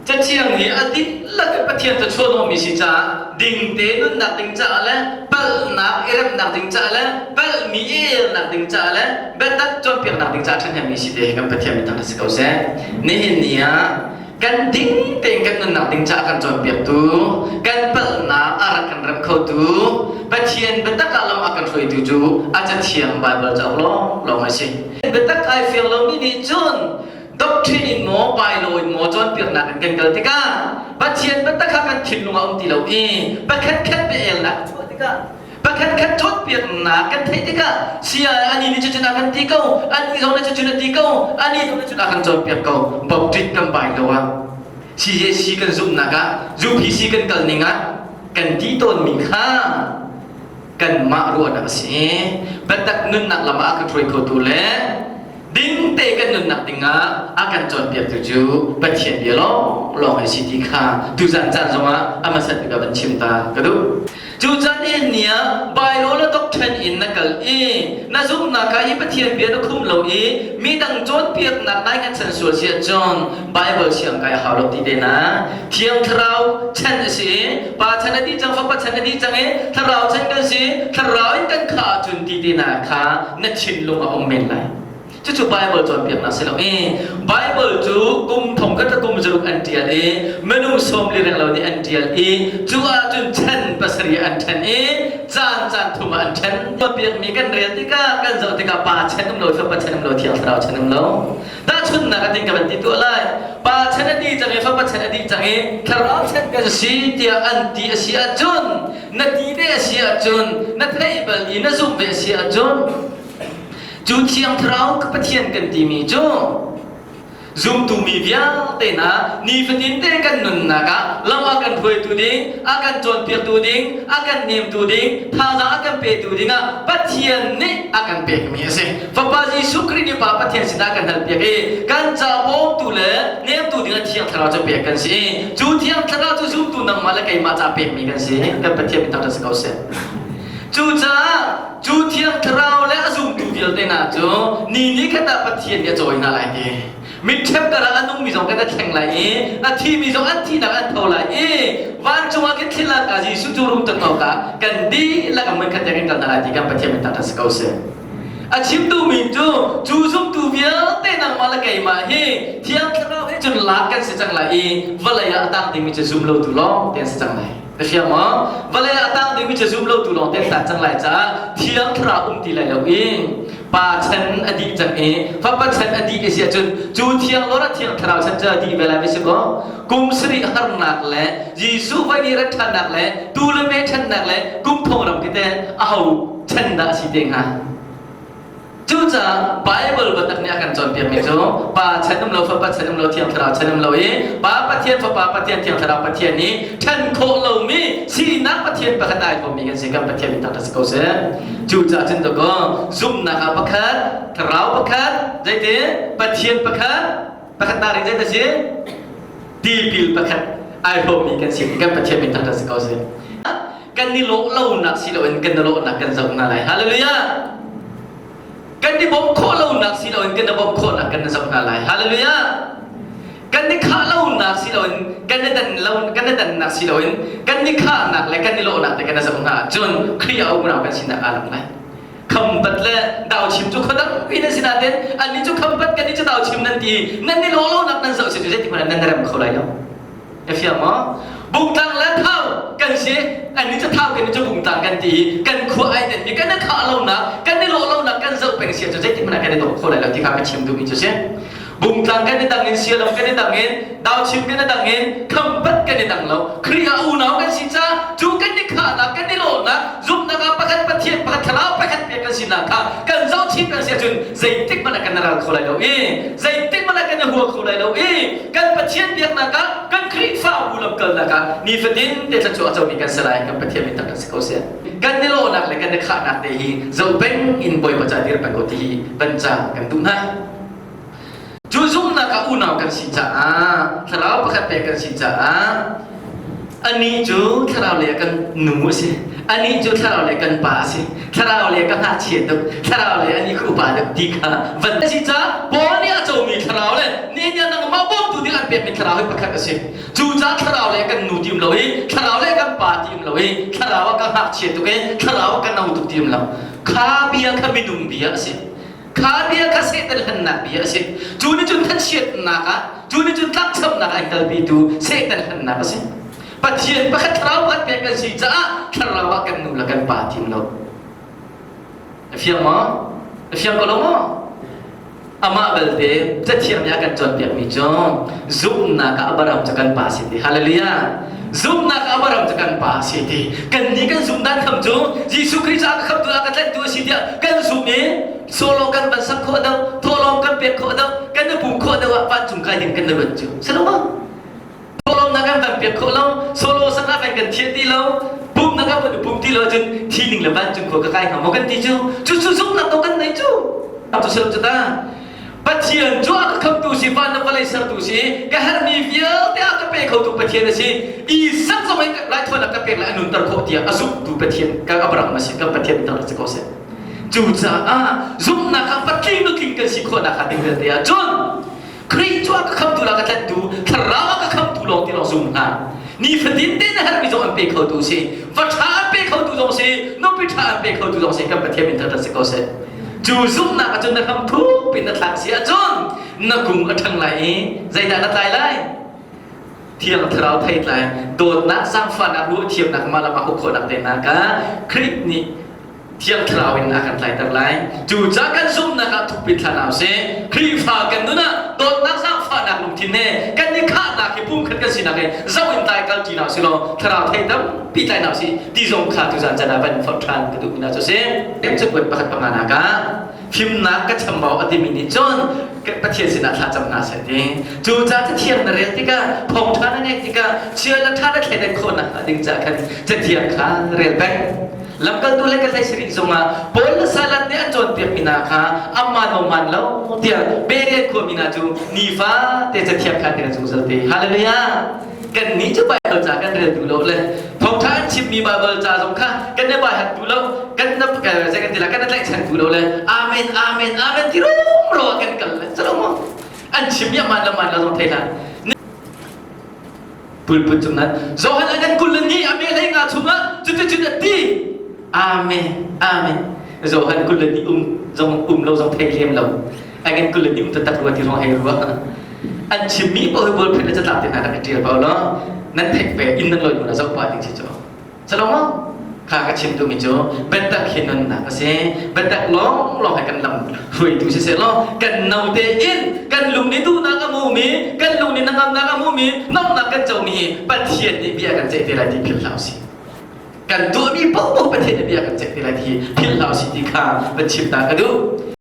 Cathiang hi a dihlak in Pathian cachuah mi si caah dingte nunnak ding caah le palhnak i remnak ding caah le palhmi i elnak ding caah le biatak cawnpiaknak ding caah ṭhahnemmi si te hi kan Pathian min thangṭhat si ko seh. Nihin ni ah kan ding tein kan nunnak ding caah kan cawnpiaktu, kan palhnak a rak kan remh khotu, Pathian biatak ah lam a kan hruaitu cu a cathiang Baibal cauk lawng lawng a si. Biatak ai fiang lomi nih cun doctrine in maw bylaw in maw cawnpiaknak in kan kal tikah Pathian biatak kha kan thinlung ah um ti lo i pakhat khat biaelnak chuah tikah pakhat khat cawnpiaknak kan theih tikah sia ani nih cucun a kan ti ko ani zong nih cucun a ti ko ani zong nih cun a kan cawnpiak ko doctrine kan bylaw ah CJC kan zumhnak ah UPC kan kal ning ah kan ti tawnmi kha kanmah ruahnak a si biatak nunnak lam ah a kan hruai khotu le ding te kan nunnak dingah a kan cawnpiaktu cu Pathian bia lawng lawng a si ti kha tuzan caan zongah a hmasat bik ah van chim ta ka duh. Cu caan in ni ah Baibal a doctrine in na kal i na zumhnak ah hi Pathian bia na khum lo i midang cawnpiaknak nai kan chan sual si ahcun Baibal siang kai a hau lo ti te na Thiang Thlarau chan a si i Pa chan a dih cang Fapa chan a dih cang i Thlarau chan kan si Thlarau in kan khah ahcun ti te na kha na thinlung a um men lai. Cucu Baibal cawnpiaknak si lo i Baibal cu kum thong khat le kum zaruk an ṭial i minung sawm li reng lo nih an ṭial i cu ahcun chan pasarih an ṭhen i caan caan thum ah an ṭhen. Cawnpiakmi kan rel tikah kan zoh tikah pa chan um lo, fapa chan um lo, Thiang Thlarau chan um lo. Tahchunhnak a ting ka van ti tuah lai. Pa chan a dih cang i fapa chan a dih cang i Thlarau chan kan si tiah an ti a si ahcun na ti ve a si ahcun na theih bal i na zumh ve a si ahcun cu Thiang Thlarau Pathian kan timi cu zumtu mi vialte hna nifatin te kan nunnak ah lam a kan hruaitu ding a kan cawnpiaktu ding a kan hnemtu ding thazaang a kan petu ding ah Pathian nih a kan pekmi a si Fapa Jesuh Khrih nih Pa Pathian sinah kan halpiak i kan ca bawmtu le nemtu ding ah Thiang Thlarau cu pek kan si i cu Thiang Thlarau cu zumtu nangmah le keimah ca pekmi kan si. Kan Pathian min thangṭhat si ko seh. Cucaah cu Thiang Thlarau le a zumtu vialte hna cu ni ni khat ah Pathian nih a cawi hna lai ti. Mitṭhep karah a nungmi zong kan i thleng lai i a thimi zong an thihnak an tho lai i vancung ah khin thil ah Jesuh cu rung ton awkah kan dihlak a hmunkhat te kan kal hna lai ti kan Pathian min thangṭhat si ko seh. A chim duhmi cu cu zumtu vialte nangmah le keimah hi Thiang Thlarau he cun lak kan si cang lai i vawlei ah a tang dingmi cu zum lotu lawng te an si cang lai. Na fiang maw? Vawlei ah a tang dingmi cu zum lotu lawng te an tang cang lai caah Thiang Thlarau um ti lai lo i Pa chan a dih cang i Fapa chan a dih a si ahcun cu Thiang Lord ah Thiang Thlarau chan cu a dih ve lai va si kaw kum sarih harnak le Jesuh voi nih rat ṭhannak le tu le me ṭhannak le kum thong ram khi teh aho chan dah a si te hnga? Cucaah Bible biatak nih a kan cawnpiakmi cu Pa chan um lo, Fapa chan um lo, Thiang Thlarau chan um lo i Pa Pathian, Fapa Pathian, Thiang Thlarau Pathian nih ṭhen khawh lomi sinak Pathian pakhat ai khawhmi kan si. Kan Pathian min thangṭhat si ko seh. Cucaah cun dakaw zumhnak ah pakhat, Thlarau pakhat, zeiti Pathian pakhat, pakhat na ring zei si? Tipil pakhat ai hlawmmi kan si. Kan Pathian min thangṭhat si ko seh. Kan i lawh lonak si loin kan i lawhnak kan zoh hna lai. Hallelujah! Kan i bawmh khawh lonak si loin kan i bawmh khawhnak kan zoh hna lai. Hallelujah! Kan i khah lonak si loin kan i dan lo kan i dannak si loin kan i khahnak le kan i lawhnak te kan i zoh hna ahcun Khrih a unau kan sinak aa lang lai. Khampat le dauchim cu khuadang pi nan si nain annih cu khampat kan nih cu dauchim nan ti nan i lawh lonak nan zoh si cu zeitik hmanh ah nan rem kho lai lo. Na fiang maw? Bungtlang le thau kan si. Annih cu thau kan cu bungtlang kan ti. Kan khua ai den mi kan i khah lonak, kan i lawh lonak kan zoh peng sia cu zeitik hmanh ah kan i dawh kho lai lo ti kha ka chim duhmi cu si. Bungtlang kan i dang in sialam kan i dang in dauchim kan i dang in khampat kan i dang lo. Khrih ah unau kan si ca cu kan i khahnak kan i lawhnak zumhnak ah pakhat Pathian pakhat thlarau pakhat pek kan sinak kha kan zoh chim kan si ahcun zeitik hmanh ah kan ral kho lai lo i zeitik hmanh ah kan i hua kho lai lo i kan Pathian biaknak ah kan Khrihfabu lamkalnak ah nifatin te thluachuah a comi kan si lai kan Pathian min tak si ko seh kan i lawhnak le kan i khahnak te hi zoh peng in Bawipa ca dir peng ko ti hi van ca kan duh hna cu zumhnak ah unau kan si caah thlarau pakhat pek kan si caah Anih cu thlarau lei ah kan nu a si. Anih cu thlarau lei kan pa a si. Thlarau lei ka ngakchia tuk. Thlarau lei anih ka upa deuh ti kha van si ca Paul nih a comi thlarau le nihin nangmah bawmtu ding an pekmi thlarau hi pakhat a si. Cucaah thlarau le kan nu ti um lo i thlarau le kan pa ti um lo i thlarau ah ka ngakchia tuk i thlarau ah ka no tuk ti um lo. Kha bia kha minung bia a si. Kha bia kha Satan hlennak bia a si. Cu nih cun thanchiatnak ah, cu nih cun tlakchamnak ah an kalpitu Satan hlennak a si. Pathian pakhat thlarau pakhat pek kan si caah thlarau ah kan nu le kan pa ti um lo. Na fiang maw? Na fiang ko lo maw? Amah belte Cathiang nih a kan cawnpiakmi cu zumhnak ah Abraham cu kan pa si ti. Hallelujah! Zumhnak ah Abraham cu kan pa si ti. Kan nih kan zumh dan kham cu Jesuh Khrist a ka khamtu a ka tlanhtu a si tiah kan zumh i solo kan van sak khawh deuh, thawhlawm kan pek khawh deuh, kan i pum khawh deuh ah vancung kai ding kan i ruat cu. Si lo maw? Thawhlawmnak kan van pek khawh lo, solo sangah kan kan thian ti lo, pumnak kan van pum ti lo cun thi ning le vancung khua ka kai hnga maw kan ti cu. Cu cu zumhnak to kan nei cu. Cu silam cu ta. Pathian cu a ka khamtu si, van le vawlei sertu si, ka herhmi vialte a ka pe khotu Pathian a si. Isak zong in raithawinak ka pek le a nunter khawh tiah a zumtu Pathian ka Abraham a si, kan Pathian tar si ko seh. Cucaah zumhnak ah patling nutling kan si khawhnak hnga ding vialte ah cun Khrih cu a ka khamtu la ka tlanhtu, thlarau a ka khamtu lawng ti lawng zum hna. Nifatin te na herhmi zong an pe khotu si, va ṭha an pe khotu zong si, nupi ṭha an pe khotu zong si, kan Pathian min thangṭhat si ko seh. Cu zumhnak ahcun na hram thuk pin na thlak si ahcun na kung a ṭhang lai i zeidah na tlai lai? Thiang Thlarau theitlai, dawtnak, zaangfahnak, ruahthiamnak, mah le mah uk khawhnak te hna kha Khrih nih Thiang Thlarau in a kan tlaiter lai. Cucaah kan zumhnak ah thukpi thla hna usih. Khrihfa kan nun ah dawtnak zaangfahnak lungthin he kan i khahnak hi pumkhat kan sinak he zoh in tlai kal ṭi hna usih law Thlarau thei tampi tlai hna usih ti zong kha tuzan caan ah van forh ṭhan ka duhmi hna cu a si. Cakuat pakhat panganak ah fimnak ka chambau a timi nih cun Pathian sinah thla cam hna seh ti. Cucaah Cathiang na rel tikah thawngṭha na ngeih tikah chia le ṭha na thleidan khawhnak hnga ding caah khan Cathiang kha rel peng. Lamkaltu le ka hlei zongah Paul le Silas nih an cawnpiakmi hna kha amman o man lo tiah Berean khuami hna cu nifate Cathiang kha an zungzal te. Hallelujah! Kannih cu Baibal ca kan rel duh lo le thawngṭha an chimmi Baibal ca zong kha kan i baihat duh lo, kan na zei kan ti la kan i tlaihchan duh lo le amen amen amen ti rumro ah kan kal le cu maw an chimmi aman lo man lo zong thei hlah. Pulput cung nan Johan an kan kul le ni a me hlei nga chungah cuticun a ti amen amen Johan kul le ni um zong um lo zong thei lem lo angen kul le ni um taktak rua ti rong hei rua an chimmi paoh hi bual phet le catlap te hna rak i ṭial ko law nan theih ve inn nan lawi hmun ah zoh pah ding si cu Salom kha ka chim duhmi cu biatak hi nunnak a si. Biatak lawnglawng he kan lam hruaitu siseh law kan no tein kan lung nih duhnak a hmumi, kan lung nih hnangamnak a hmumi, nomhnak kan comi hi Pathian nih bia kan ceih te lai ti philh hlah usih. Kan tuahmi paohpaoh Pathian nih bia kan ceih te lai ti hi philh hlah usih ti kha van chim ta ka duh.